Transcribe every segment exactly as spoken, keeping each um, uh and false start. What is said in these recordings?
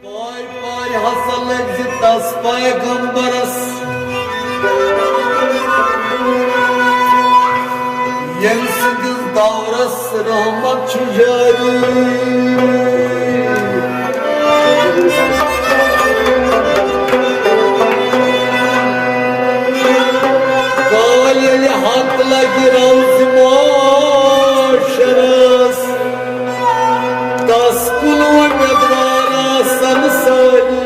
پاے پاے ہسا لٔگۍ زِ تس پیغمبرس، ییٚمہِ سٕنٛدِس دورس رحمت چھِ جٲری۔ کالہِ ییٚلہِ حق لگہِ روزِ معاشرس، تس کُن وۄمیدوار آسن سٲری۔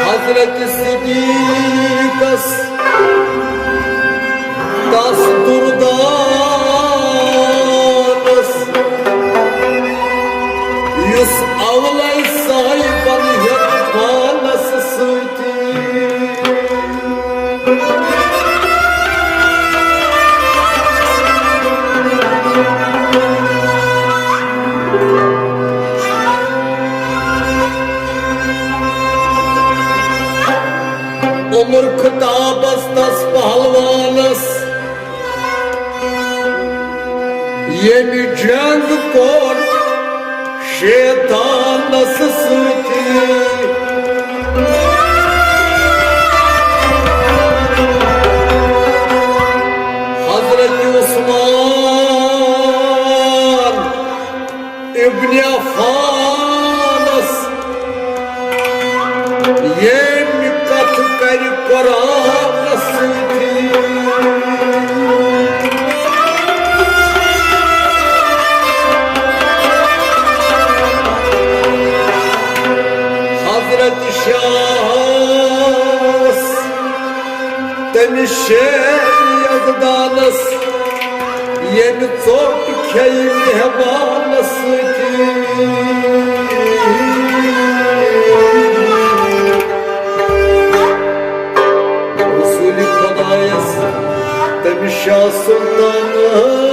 حضرت صدیقس تس دردانس، یُس اولے صاحبن ہیوٚت پانس سۭتی۔ عمر خطابس تس پہلوانس، ییٚمہِ جنگ کوٚر شیطانس سۭتی۔ حضرت عثمان ابن عفانس، ییٚمہِ کتھٕ کرِ قرآنس سۭتی۔ حضرت شاہس، تٔمِس شیر یزدانس، ییٚمہِ ژوٚٹ کھیٚیہِ مہمانس سۭتی۔ رسول خدایس، تٔمِس شاہ سلطانس،